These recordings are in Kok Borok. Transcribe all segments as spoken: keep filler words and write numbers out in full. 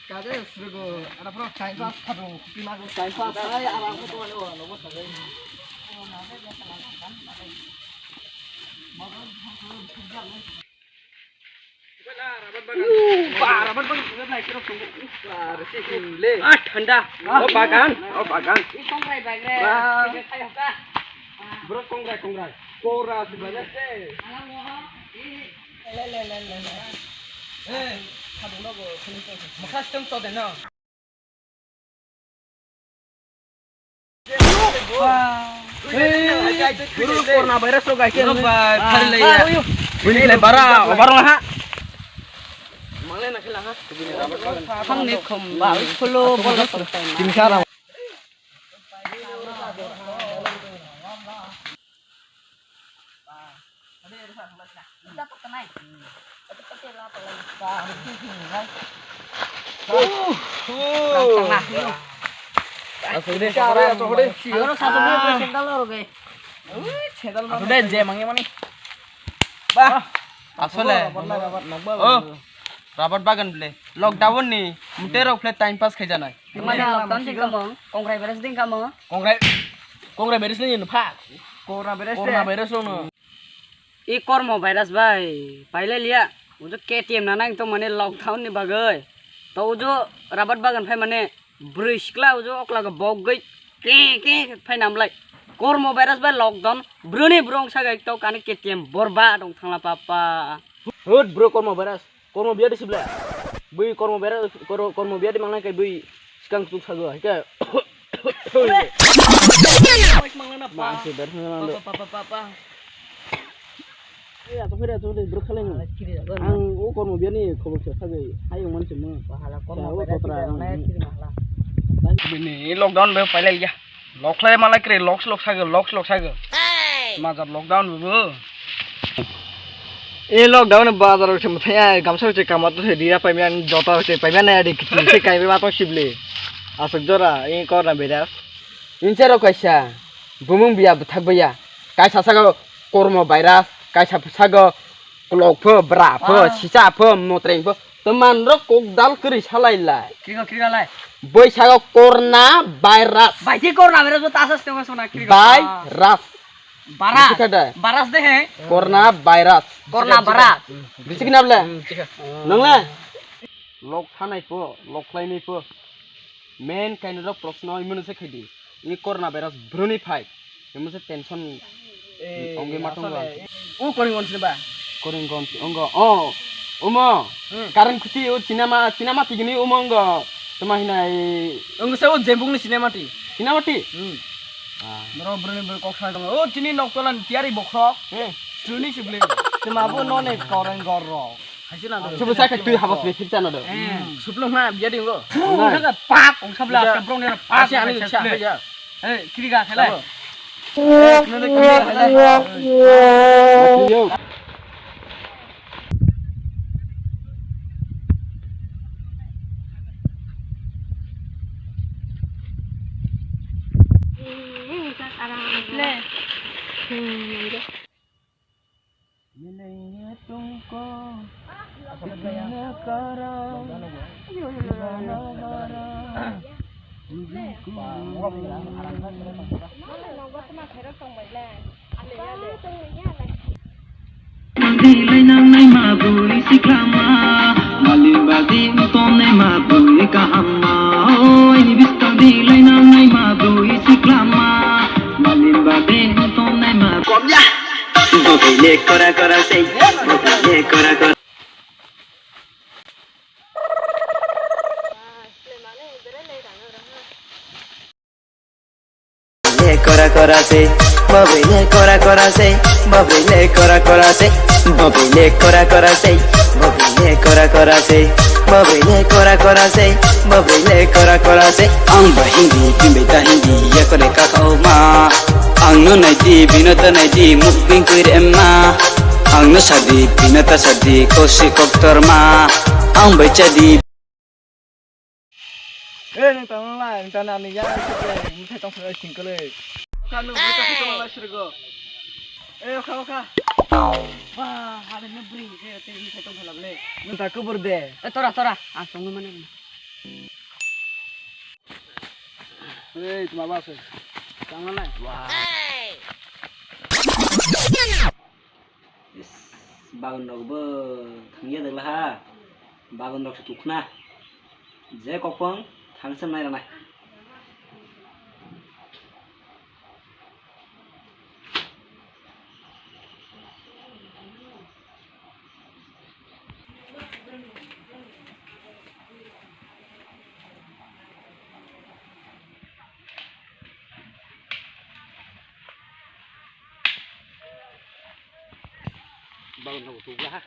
Kade srego, ada pro time pass khadu, time pass, ai, ara ko to ano, ano ko sagai. Ah, thanda. Oh, bagan. Oh, bagan. Bro, kongrai, kongrai. Kora, sebenarnya sih. Eh, mukha stem to de no. Corona virus rok gaikhe. Bini le bara, bara ha. Thangni khum ba, ulo bolo tongthai. Asole, oh, rabar bagan bole. Lockdown ni, mute rok bole time pass khai janai. Mane lockdown din kamong, kongrai virus din kamong. Kongrai, kongrai virus ni pha. Corona virus. Corona virus no. I kormo virus bai, pailai liya. Ujo K T M na nang to mane lockdown ni bagwi. To ujo rabar bagan phai mane brwi sikla ujo okla go bogwi ke ke phai namlai. Kormo virus bai lockdown bruni brong sagai to kani K T M borba dong thangla papa. Hut bro kormo virus. Kormo biya di sibla. Bui kormo bera, kor-, kormo biya di mangnai kai bui sikang tuk sago, hai ka. Mansi ber hana mando. Papa, papa, papa. Eh, ato kiri, ato kiri, bro khalai ni. Ang o kormo biya ni khobor se sago. Hai, ang mansi mo. Pahala kormo bera sida, ang nai kiri mahla. Bini lockdown be pailai ya. Lock khlai malai kre, lock, lock sago, lock, lock sago. Hey! Major lockdown bo. E lockdown bazar se muthai ai gamsa se kama to se dira paimya jota se paimya na adi kiching se kai ma to sibli. Asuk jora e corona virus. Inse ro kaisa bumung biya bwthak baya. Kaisa sago kormo virus, kaisa sago klok pho, bra pho, ah, sisa pho, motreng pho. Teman rok kok dal kwrwi salai lai. Krigo, krigo lai. Bwsaigo corona virus. Bai, ki corona virus bo ta sa stongo sona, krigo. Virus. Baras. Bisi kada? Baras de he. Corona virus. Corona virus. Bisi kina bole? Hmm, bisi kina. Nang le? Lok thanai pho, lok khlainai pho. Main kainwi rok proshno imano se khaidi. Ni corona virus bruni phai. Emo se tension. Eh, ongwi ma tongo. Asole. O Koringon sini ba? Koringon ongo. Oh, omo. Hmm. Current khuti o cinema, cinema tigini omo ongo. Tama hinai. Ongo se o Jembung ni cinema ti. Cinema ti? Hmm. Ah. Bro, bro, bro, kok sai tongo. O chini noktolan tiari bokhok. Hmm. Suni sibling. Tama bo none Koringon ro. Subu sa khe twi habos be phir chana do. Eh, suplung na biya dingo. Nai. Ungsa ka pak, ungsa bla, ungsa ka brong ne pak, asi ani ungsa cha, ya. Eh, kiri ga khelai. Sabo. Eh, kino de kino de khelai. Yo. Le. Mandi lainang naima bui siklama, malin badi tong naima bui kahamma, oi, bistang di lainang naima bui siklama, malin badi tong naima. Bobile kora kora sei, bobile kora kora. Bobile kora kora sei, bobile kora kora sei, bobile kora kora sei, bobile kora kora sei, bobile kora kora sei, bobile kora kora sei, bobile kora kora sei. Ang ba hindi, bini bai ta hindi, ya kore ka kau ma. Ang no nai di, bino ta nai di, muk bing kui re ma. Ang no sadi, bino ta sadi, kosi koktor ma. Ang bai cha di. Eh, nang tang lai, nang tang ani ya, muthai tong sini singkole. Kanu buka kita malah sergo. Eh, okha, okha. Wah, hale no bring ke te ni kaitung phalak le. Nung ta kubur de. Eh, tora, tora. Ah, song mana. Eh, tuma ba se. Tang na. Wah. Is, bagun rok bo thangya dagla ha. Bagun rok se tukhna. Je kokpong thangsa nai rana. Bagun rok tukhna ha.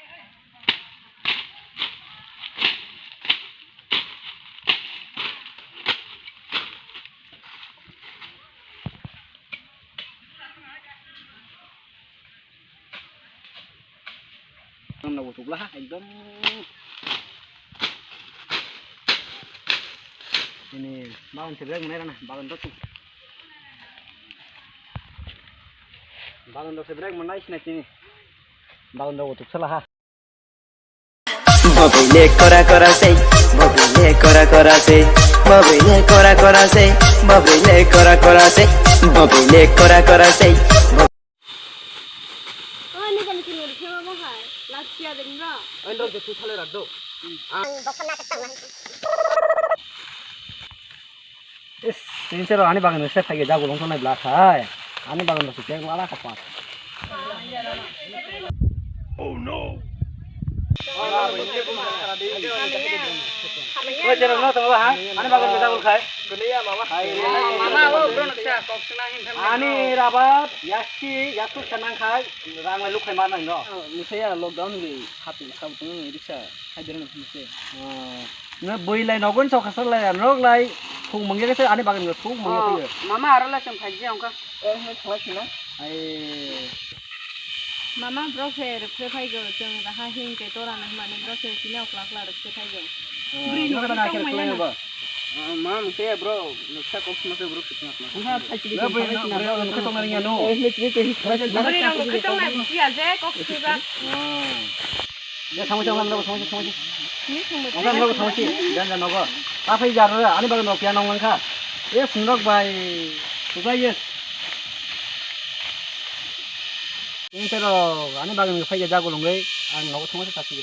Ang nogo tubla ha, ekdom. Ini, bagun sebrek manai rana, bagun rok. Bagun rok sebrek manai sina tini. Bagun rok tuk sala ha. Bobile kora kora sei, bobile kora kora sei, bobile kora kora sei, bobile kora kora sei, bobile kora kora sei. Ani kan kini ri khema bahai, last year din ra. Ani rok je tu sale rak do. Ang dokhan na ka tang. Is, tini sero ani bagan se phai jago long tongnai bla khai. Ani bagan se tek lala ka pa. Oh no. Oi, jerong no tongo ha? Ani bagan se jago khai. Mama, o bro, noksa, kok sina hin tham. Ani rabat, yasi, yasuk sanang khai, rang lai lukhai ma nang no. Misaya lockdown ni hati sab tong riksa khai dereng se. Na bui lai nogon sok khasar lai, norok lai, khung mangya khe ani bagan go khung mangya khe. Mama aro lai chwng phai je ongkha. Eh, hai khalai khina. Ai. Mama bro se rwkhe phai go, chwng raha hin ke tora na hwnmani bro se sini okla okla rwkhe phai go. Bri no khe tong manya na. Mama mungse bro, noksa kok sma se bro sma sma. Ongkha phai chili. Na bui no, bui no khe tong na ringya no. Eh, le chili te hi khalai. Bri no khe tong na bisi aje kok sma. Ah. Ya, thango, thango, thango, thango, thango. Ni thango. Thango, thango, thango. Jan, jan, nogo. Ta phai jar, ani bagan no kya nong langkha. E, phungrok bai. Tukai ye. Ini tero, ani bagan no phai ya jago longoi. Ang nogo thango sa kasi.